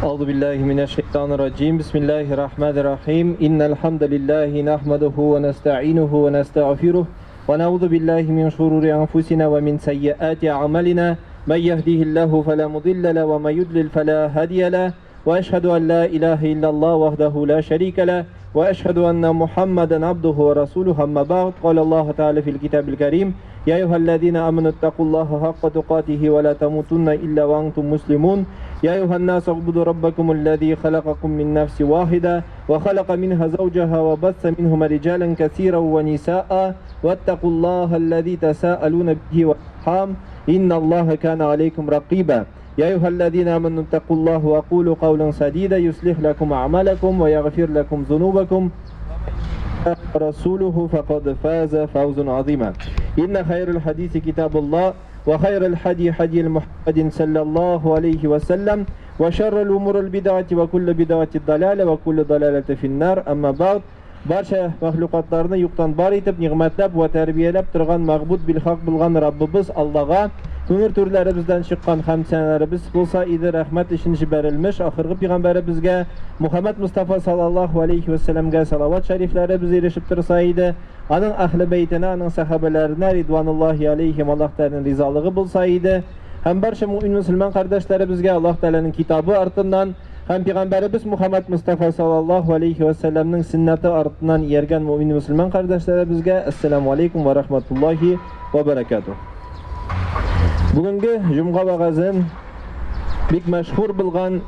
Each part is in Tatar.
أعوذ بالله من الشيطان الرجيم بسم الله الرحمن الرحيم إن الحمد لله نحمده ونستعينه ونستغفره ونعوذ بالله من شرور أنفسنا ومن سيئات أعمالنا من يهده الله فلا مضل له ومن يضلل فلا هادي له وأشهد أن لا إله إلا الله وحده لا شريك له وأشهد أن محمدا عبده ورسوله أما بعد قال الله تعالى في الكتاب الكريم يا أيها الذين آمنوا اتقوا الله حق تقاته ولا تموتن إلا وأنتم مسلمون يا أيها الناس اعبدوا ربكم الذي خلقكم من نفس واحدة وخلق منها زوجها وبث منهما رجالا كثيرا ونساء واتقوا الله الذي تساءلون به والأرحام إن الله كان عليكم رقيبا يا أيها الذين آمنوا اتقوا الله وقولوا قولا سديدا يصلح لكم أعمالكم ويغفر لكم ذنوبكم رسوله فقد فاز فوزا عظيما إن خير الحديث كتاب الله وخير الحدي حدي محمد صلى الله عليه وسلم وشر الأمور البدعة وكل بدعة ضلالة وكل ضلالة في النار أما بعد Барча мәхлукатларны юктан бар итеп, нигъмәтләп вә тәрбияләп торган мәгъбуд билхак булган Раббыбыз Аллага, күңел түрләребездән чыккан хәмд-сәналарыбыз булса иде, рәхмәт өчен җибәрелмеш ахыргы пигамбәребезгә, Мухәммәд Мостафа саллаллаһу алейһи вә сәлләмгә салават шәрифләребез ирешеп торса иде, аның әһле бәйтенә, аның сәхабәләренә ридвануллаһи алейһим Аллаһ Тәгаләнең ризалыгы булса иде, һәм барча мөэмин-мөселман кардәшләребезгә Аллаһ Тәгаләнең китабы артыннан, Һәм пигамбәребез Мухаммад Мостафа саллаллаһу алейһи вә сәлләмнең сөннәте артыннан ияргән мөэмин мөселман кардәшләребезгә әссәламү алейкум вә рахматуллаһи вә бәрәкәтүһ. Бүгенге җомга вәгазен бик мәшһүр булган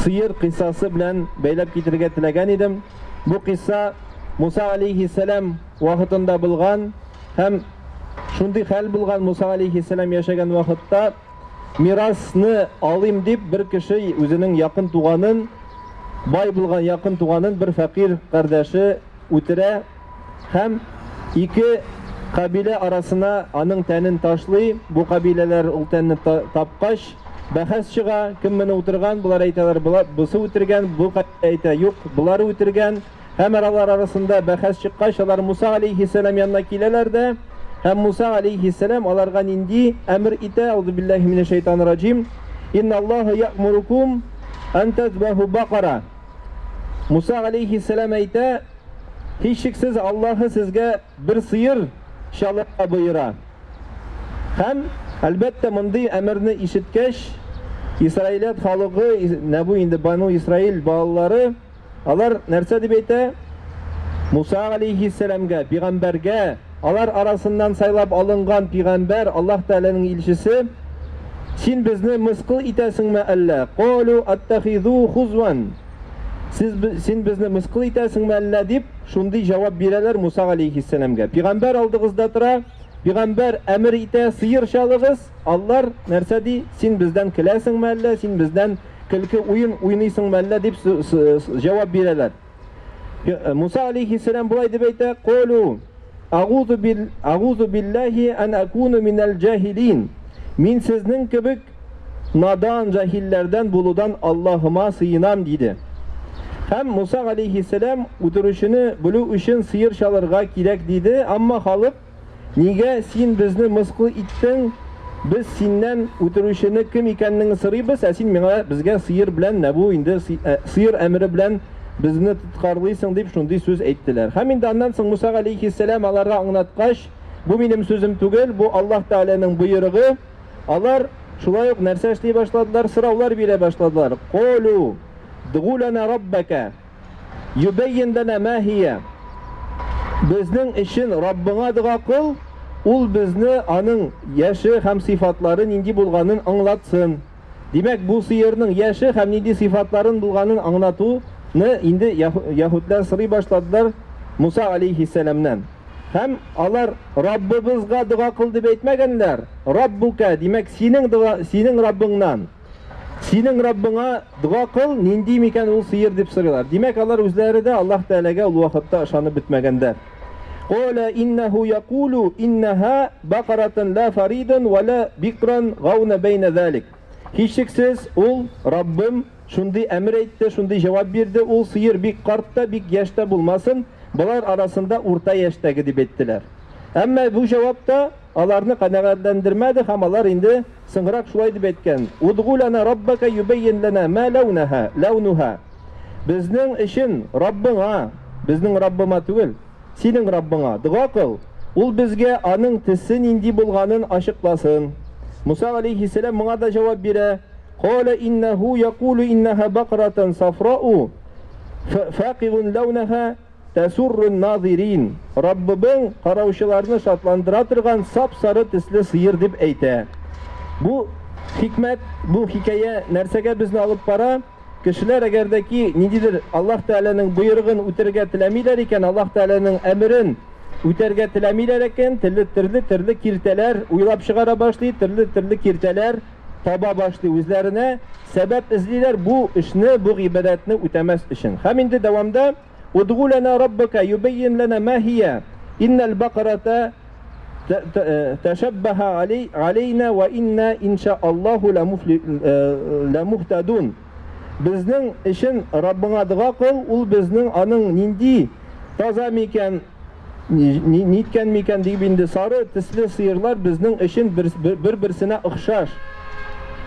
сыер кыйссасы белән бәйләп китерергә теләгән идем. Бу кыйсса Муса алейһиссәлам вакытында булган һәм шундый хәл булган Муса алейһиссәлам яшәгән вакытта Мирасны алыйм дип, бер кеше үзенең якын туганын, бай булган якын туганын бер фәкыйрь кардәше үтерә һәм ике кабилә арасына аның тәнен ташлый. Бу кабиләләр ул тәнне тапкач, бәхәс чыга, кем моны утырган, болар әйтәләр, бусы үтергән, бу кабилә әйтә, юк, болар үтергән. Һәм алар арасында бәхәс чыккач, алар Муса алейһиссәлам янына киләләр дә, һәм Муса алейһиссәлам аларга нинди әмер итә? Аузубиллаһи минәш-шәйтанир раҗим. Инналлаһа я'мурукум ан тазбаху бакара. Муса алейһиссәлам әйтә, һичшиксез Аллаһы сезгә бер сыер чалырга боера. Һәм, әлбәттә, мондый әмерне ишеткәч, Исраилят халыгы, нәбу инде Бану Исраил балалары, Алар нәрсә дип әйтә? Муса галәйһиссәламгә, пигамбәргә, алар арасыннан сайлап алынган пигамбәр, Аллаһ Тәгаләнең илчесе, Син безне мыскыл итәсеңме әллә? Калу аттахизу хузван. Сез, син безне мыскыл итәсеңме әллә дип, шундый җавап бирәләр Муса галәйһиссәламгә. Пигамбәр алдыгызда тора, пигамбәр әмер итә, сыер чалыгыз, алар нәрсә ди? Син бездән көләсеңме әллә? Син бездән Көлке уен уйныйсыңмы әллә дип җавап бирәләр. Муса алейхиссәлам болай дип әйтә, Колу агузу бил агузу биллахи ан акуну минәл җаһилин. Мин сезнең кебек надан җаһилләрдән булудан Аллаһыма сыенам, диде. Һәм Муса алейхиссәлам үтерүчене белү өчен сыер чалырга кирәк диде, әмма халык Нигә син безне мыскыл иттең? Без синнән үтерүчене кем икәнлеген сорыйбыз, ә син миңа безгә сыер белән, менә бу инде сыер әмере белән безне тоткарлыйсың, дип шундый сүз әйттеләр. Һәм инде аннан соң Муса галәйһиссәлам аларга аңлаткач, бу минем сүзем түгел, бу Аллаһ Тәгаләнең боерыгы, алар шулай ук нәрсә эшли башладылар? Сораулар бирә башладылар. Колу, дгу лана раббака. Юбәййин ләнә мә һия. Безнең өчен Раббыңа дога кыл, ул безне аның яше һәм сыйфатлары нинди булганын аңлатсын. Димәк, бу сыерның яше һәм нинди сыйфатларын булганын аңлатуны инде яһүдләр сорый башладылар Муса алейһиссәламнән. Һәм алар Раббыбызга дога кыл дип әйтмәгәннәр, Раббука, димәк, синең дога, синең Раббыңнан. Синең Раббыңа дога кыл, нинди микән ул сыер дип сорыйлар. Димәк, алар үзләре дә Аллаһ Тәгаләгә ул вакытта ышанып бетмәгәндәр. Кала иннәһу якулу иннәһа бакаратун ла фаридун ва ла бикран гауна бәйнә залик. Һичшиксез, ул, Раббым, шундый әмер әйтте, шундый җавап бирде, ул сыер бик карт та, бик яшь тә булмасын, болар арасында урта яшьтәге дип әйттеләр. Әмма бу җавап та. аларны канәгатьләндермәде һәм алар инде соңрак шулай дип әйткән, Удгу лана раббака юбәйин лана ма ләүнәһа, ләүнуһа. Безнең өчен Раббыңа, безнең Раббыма түгел, синең Раббыңа дога кыл, ул безгә аның төсе нинди булганын ачыкласын. Муса галәйһиссәлам моңа да җавап бирә, Калә иннәһу якулу иннәһа бакратан сафрау факигун ләүнәһа тәсуррун назирин. Раббыбың караучыларны шатландыра торган сап-сары төсле сыер дип әйтә. Бу хикмәт, бу хикәя нәрсәгә безне алып бара? Кешеләр әгәр дә ки ниндидер Аллаһ Тәгаләнең боерыгын үтәргә теләмиләр икән, Аллаһ Тәгаләнең әмерен үтәргә теләмиләр икән, төрле төрле киртәләр уйлап чыгара башлый, төрле-төрле киртәләр таба башлый, үзләренә сәбәп эзлиләр бу эшне, бу гыйбадәтне үтәмәс өчен. Һәм инде дәвамда, Удгу ләнә раббака юбәйин ләнә мә һия, иннәл бакарата тәшәббәһә алейна вә инна инша Аллаһу ләмухтадун. Безнең өчен Раббыңа дога кыл, ул безнең аның нинди таза микән, ниткән микән дип инде сары төсле сыерлар безнең өчен бер-берсенә охшаш.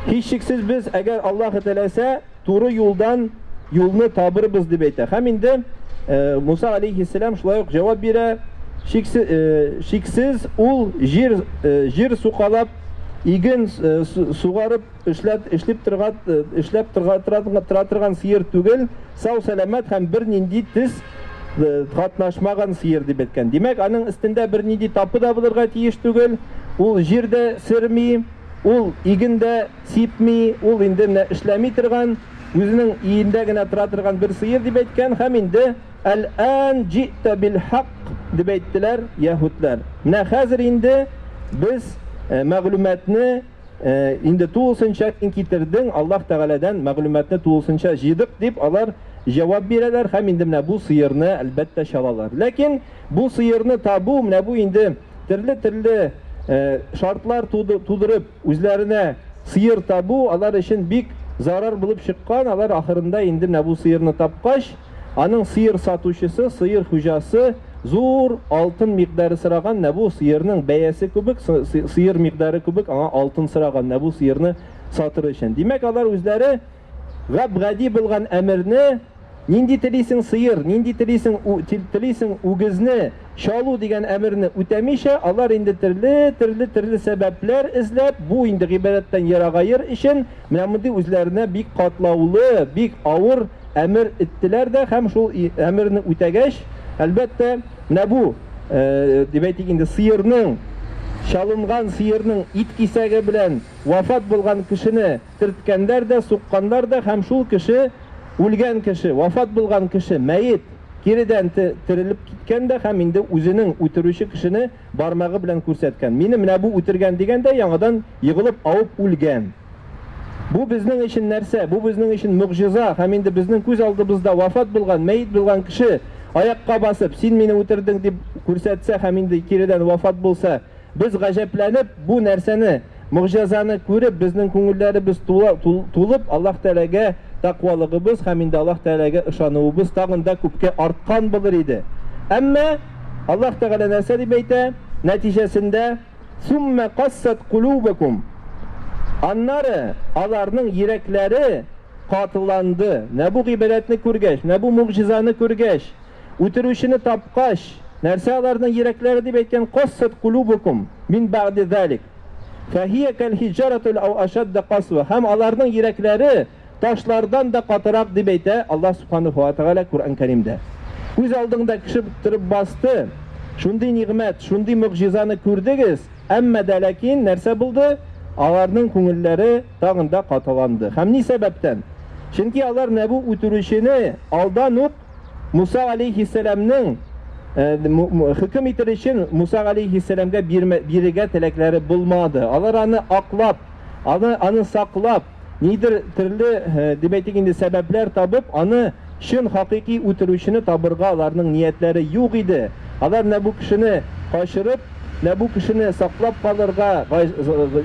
Һичшиксез без, әгәр Аллаһы теләсә, туры юлдан юлны табырбыз, дип әйтә. Һәм инде Муса алейһиссәлам шулай ук җавап бирә, шиксез ул җир җир сукалап, иген сугарып эшләп эшләп торган эшләп тора торган сыер түгел, сау-сәламәт һәм бернинди тез катнашмаган сыер дип әйткән. Димәк, аның өстендә бернинди тапы да булырга тиеш түгел, ул җир дә сөрми, ул иген дә сипми, ул инде менә эшләми торган, үзенең өендә генә тора торган бер сыер дип әйткән һәм инде Әл-ан җи'тә бил-хакк дип әйттеләр яһүдләр. Менә хәзер инде без мәгълүматны инде тулысынча син китердең, Аллаһ Тәгаләдән мәгълүматны тулысынча җыйдык дип алар җавап бирәләр һәм инде менә бу сыерны әлбәттә чалалар. Ләкин бу сыерны табу менә бу инде төрле-төрле шартлар тудырып, Үзләренә сыер табу алар өчен бик зарар булып чыккан, алар ахырында инде менә бу сыерны тапкач, аның сыер сатучысы, сыер хуҗасы зур алтын микъдары сораган, менә бу сыерның бәясе күбек, сыер микъдары күбек аңа алтын сораган, менә бу сыерны сатыр өчен. Димәк, алар үзләре гап-гади булган әмерне Нинди телисең сыер, нинди телисең телисең үгезне чалу дигән әмерне үтәмичә, алар инде төрле, төрле, төрле сәбәпләр эзләп, бу инде гыйбадәттән ерагаер өчен, менә мондый үзләренә бик катлаулы, бик авыр әмер иттеләр дә һәм шул әмерне үтәгәч, әлбәттә, менә бу, дип әйтик инде, сыерның, чалынган сыерның ит кисәге белән вафат булган кешене Төрткәннәр дә, сукканнар да һәм шул кеше, үлгән кеше, вафат булган кеше, мәет, киредән терелеп киткән дә һәм инде үзенең үтерүче кешене бармагы белән күрсәткән. Мине менә бу үтергән дигән дә яңадан егылып авып үлгән. Бу безнең өчен нәрсә? Бу безнең өчен могҗиза һәм инде безнең күз алдыбызда вафат булган, мәет булган кеше аякка басып, син мине үтердең дип күрсәтсә һәм инде киредән вафат булса, без гаҗәпләнеп бу нәрсәне Могҗизаны күреп, безнең күңелләребез тулып, Аллаһ Тәгаләгә тәкъвалыгыбыз һәм инде Аллаһ Тәгаләгә ышануыбыз тагын да күпкә арткан булыр иде. Әмма Аллаһ Тәгалә нәрсә дип әйтә? Нәтиҗәсендә, Суммә кассат кулубакум. Аннары аларның йөрәкләре катыланды. Менә бу гыйбадәтне күргәч, менә бу могҗизаны күргәч, Үтерүчене тапкач, нәрсә аларның йөрәкләре дип әйткән, Кассат кулубукум мин бәгъди залик, фәһия кәлхиҗаратул ау ашадда касва, һәм аларның йөрәкләре ташлардан да катырак дип әйтә Аллаһ Субханаһу ва Тәгалә Коръән Кәримдә. Күз алдыңда кеше торып басты, шундый нигъмәт, шундый могҗизаны күрдегез, әмма дә ләкин нәрсә булды? Аларның күңелләре тагын да катыланды. Һәм ни сәбәптән? Чөнки алар менә бу үтерүчене алдан ук Муса алейһиссәламнең хөкем итер өчен Муса алейһиссәламгә бирергә теләкләре булмады. Алар аны аклап, аны аны саклап, нидер төрле, дип әйтик инде, сәбәпләр табып, аны чын хакыйки үтерүчене табырга аларның ниятләре юк иде. Алар менә бу кешене качырып, менә бу кешене саклап калырга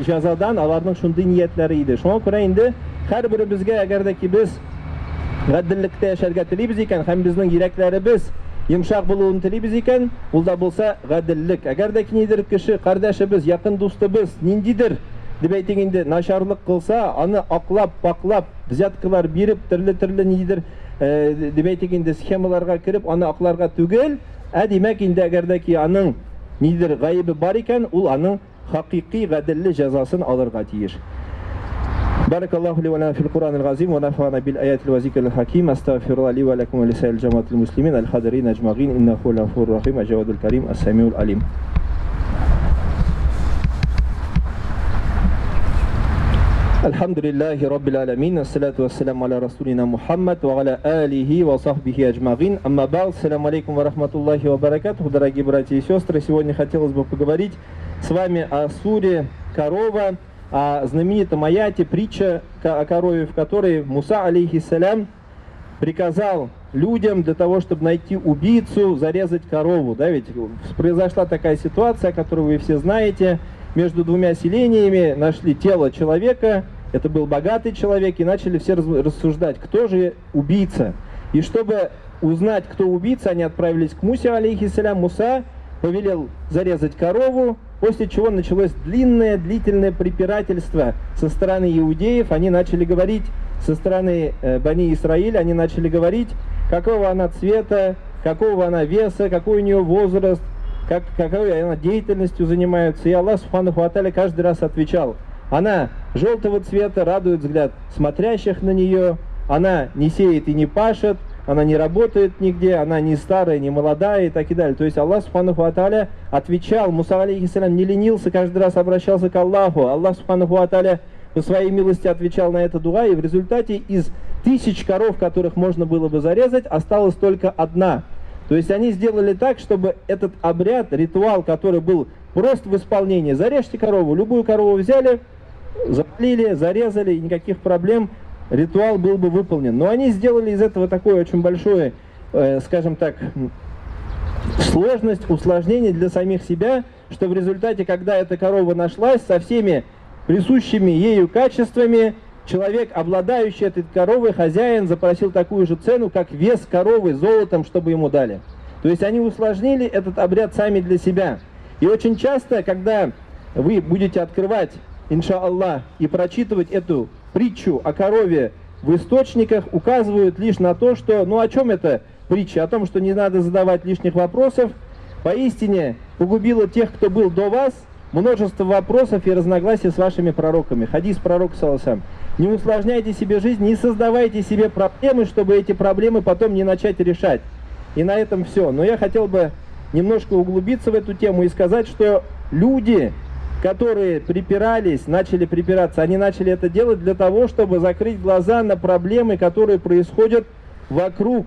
җәзадан аларның шундый ниятләре иде. Шуңа күрә инде һәрберебезгә, әгәр дә ки без гаделлектә яшәргә телибез икән һәм безнең йөрәкләребез Йомшак булуын телибез икән, ул да булса гаделлек. Әгәр дә кинидер кеше, кардәшебез, якын дустыбыз ниндидер, дип әйтик инде, начарлык кылса, аны аклап, паклап, взяткалар биреп, төрле-төрле ниндидер, дип әйтик инде, схемаларга кереп, аны акларга түгел, ә димәк инде, әгәр дә ки аның ниндидер гаебе бар икән, ул аның хакыйкый гаделле җәзасын алырга тиеш. بارك الله لي ولنا في القرآن العظيم ونفعنا بالآيات والذكر الحكيم أستغفر الله لي ولكم ولسائر جماعة المسلمين الحاضرين أجمعين إنه هو الغفور الرحيم الجواد الكريم السميع العليم. الحمد لله رب العالمين الصلاة والسلام على رسولنا محمد وعلى آله وصحبه أجمعين. أما بعد, السلام عليكم ورحمة الله وبركاته. Дорогие братья и сестры, сегодня хотелось бы поговорить с вами о суре «Корова», о знаменитом аяте, притча о корове, в которой Муса, алейхиссалям, приказал людям для того, чтобы найти убийцу, зарезать корову. Да, ведь произошла такая ситуация, которую вы все знаете. Между двумя селениями нашли тело человека, это был богатый человек, и начали все рассуждать, кто же убийца. И чтобы узнать, кто убийца, они отправились к Мусе, алейхиссалям. Муса повелел зарезать корову, после чего началось длинное, длительное препирательство со стороны иудеев. Они начали говорить, со стороны Бани Исраиля, они начали говорить, какого она цвета, какого она веса, какой у нее возраст, какой она деятельностью занимается. И Аллах субханаху ва тааля каждый раз отвечал: она желтого цвета, радует взгляд смотрящих на нее, она не сеет и не пашет, она не работает нигде, она не старая, не молодая и так и далее. То есть Аллах субханаху ва тааля отвечал, Муса алейхиссалям не ленился, каждый раз обращался к Аллаху. Аллах субханаху ва тааля по своей милости отвечал на это дуа, и в результате из тысяч коров, которых можно было бы зарезать, осталась только одна. То есть они сделали так, чтобы этот обряд, ритуал, который был прост в исполнении, зарежьте корову, любую корову взяли, запалили, зарезали, никаких проблем, ритуал был бы выполнен. Но они сделали из этого такое очень большое, скажем так, сложность, усложнение для самих себя, что в результате, когда эта корова нашлась со всеми присущими ею качествами, человек, обладающий этой коровой, хозяин, запросил такую же цену, как вес коровы золотом, чтобы ему дали. То есть они усложнили этот обряд сами для себя. И очень часто, когда вы будете открывать, иншааллах, и прочитывать эту притчу о корове в источниках, указывают лишь на то, что, ну о чем это притча? О том, что не надо задавать лишних вопросов. Поистине погубило тех, кто был до вас, множество вопросов и разногласий с вашими пророками. Хадис пророка, саллаллаху алейхи ва саллям. Не усложняйте себе жизнь, не создавайте себе проблемы, чтобы эти проблемы потом не начать решать. И на этом все. Но я хотел бы немножко углубиться в эту тему и сказать, что люди, которые припирались, начали припираться, они начали это делать для того, чтобы закрыть глаза на проблемы, которые происходят вокруг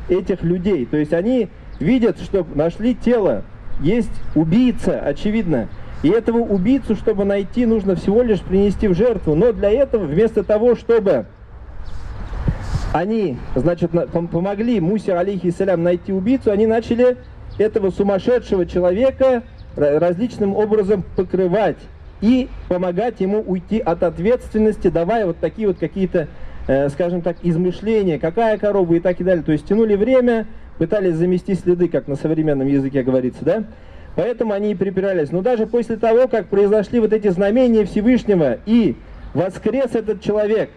этих людей. То есть они видят, что нашли тело, есть убийца, очевидно. И этого убийцу, чтобы найти, нужно всего лишь принести в жертву. Но для этого, вместо того, чтобы они, значит, помогли Мусе, алейхиссалям, найти убийцу, они начали этого сумасшедшего человека различным образом покрывать и помогать ему уйти от ответственности, давая вот такие вот какие-то, скажем так, измышления, какая корова и так и далее. То есть тянули время, пытались замести следы, как на современном языке говорится, да? Поэтому они и припирались. Но даже после того, как произошли вот эти знамения Всевышнего и воскрес этот человек,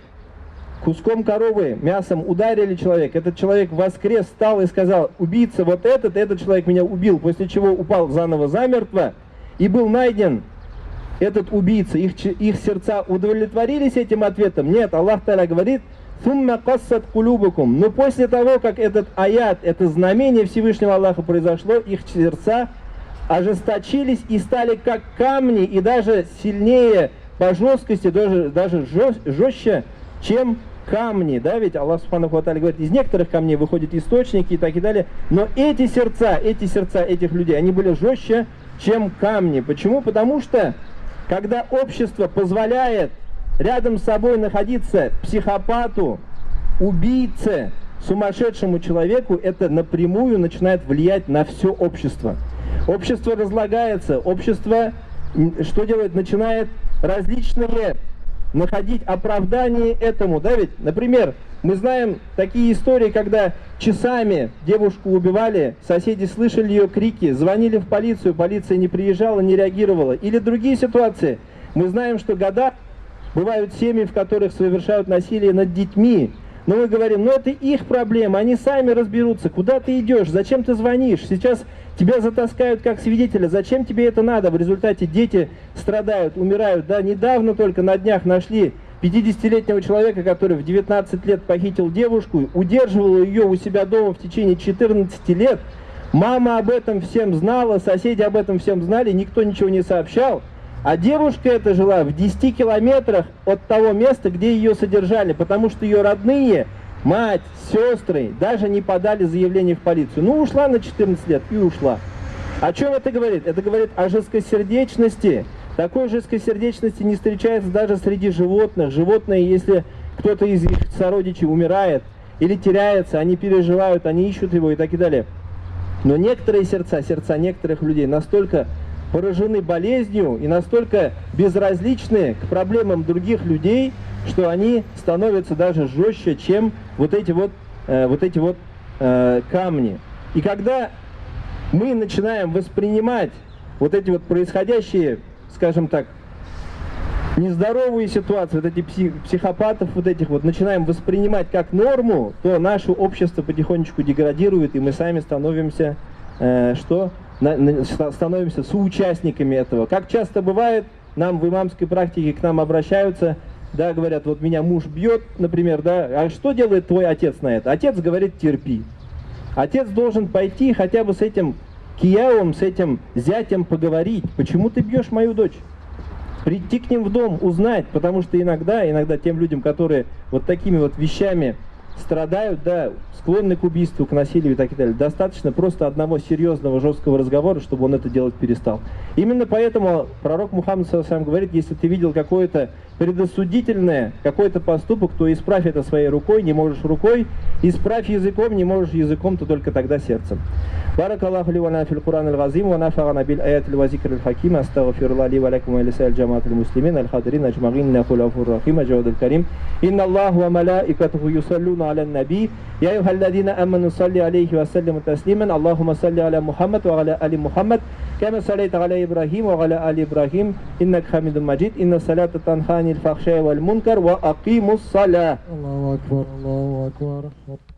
куском коровы, мясом ударили человека, этот человек воскрес, встал и сказал: убийца вот этот человек меня убил, после чего упал заново замертво, и был найден этот убийца. Их сердца удовлетворились этим ответом? Нет, Аллах Тааля говорит: «Сумма кассат кулубукум». Но после того, как этот аят, это знамение Всевышнего Аллаха произошло, их сердца ожесточились и стали как камни, и даже сильнее по жесткости, даже жестче, чем камни, да, ведь Аллах субханаху ва тааля говорит, из некоторых камней выходят источники и так и далее, но эти сердца этих людей, они были жестче, чем камни. Почему? Потому что, когда общество позволяет рядом с собой находиться психопату, убийце, сумасшедшему человеку, это напрямую начинает влиять на все общество. Общество разлагается, общество что делает? Начинает различные находить оправдание этому, да ведь? Например, мы знаем такие истории, когда часами девушку убивали, соседи слышали ее крики, звонили в полицию, полиция не приезжала, не реагировала. Или другие ситуации. Мы знаем, что года бывают семьи, в которых совершают насилие над детьми. Но мы говорим, ну это их проблема, они сами разберутся, куда ты идешь, зачем ты звонишь, сейчас тебя затаскают как свидетеля, зачем тебе это надо? В результате дети страдают, умирают. Да, недавно только на днях нашли 50-летнего человека, который в 19 лет похитил девушку, удерживал ее у себя дома в течение 14 лет. Мама об этом всем знала, соседи об этом всем знали, никто ничего не сообщал. А девушка эта жила в 10 километрах от того места, где ее содержали, потому что ее родные, мать, сестры, даже не подали заявление в полицию. Ну, ушла на 14 лет и ушла. О чем это говорит? Это говорит о жесткосердечности. Такой жесткосердечности не встречается даже среди животных. Животные, если кто-то из их сородичей умирает или теряется, они переживают, они ищут его и так далее. Но некоторые сердца, сердца некоторых людей настолько поражены болезнью и настолько безразличны к проблемам других людей, что они становятся даже жестче, чем вот эти вот камни. И когда мы начинаем воспринимать вот эти вот происходящие, скажем так, нездоровые ситуации, вот эти психопатов, вот этих вот, начинаем воспринимать как норму, то наше общество потихонечку деградирует, и мы сами становимся, становимся соучастниками этого. Как часто бывает, нам в имамской практике к нам обращаются, да, говорят, вот меня муж бьет, например, да, а что делает твой отец на это? Отец говорит, терпи. Отец должен пойти хотя бы с этим киявом, с этим зятем поговорить. Почему ты бьешь мою дочь? Прийти к ним в дом, узнать, потому что иногда тем людям, которые вот такими вот вещами страдают, да, склонны к убийству, к насилию и так далее, достаточно просто одного серьезного, жесткого разговора, чтобы он это делать перестал. Именно поэтому пророк Мухаммад сам говорит, если ты видел какое-то предосудительное, какой-то поступок, то исправь это своей рукой, не можешь рукой, исправь языком, не можешь языком, то только тогда сердцем. بارك الله لي ولنا في القرآن العظيم ونفعنا بالآيات والذكر الحكيم أستغفر الله لي ولكم ولسائر جماعة المسلمين الحاضرين أجمعين إنه الغفور الرحيم الجواد الكريم إن الله وملائكته يصلون على النبي يا أيها الذين آمنوا صلوا عليه وسلموا تسليما اللهم صل على محمد وعلى آل محمد كما صليت على إبراهيم وعلى آل إبراهيم إنك حميد مجيد إن الصلاة تنهى عن الفحشاء والمنكر وأقيموا الصلاة. الله أكبر الله أكبر.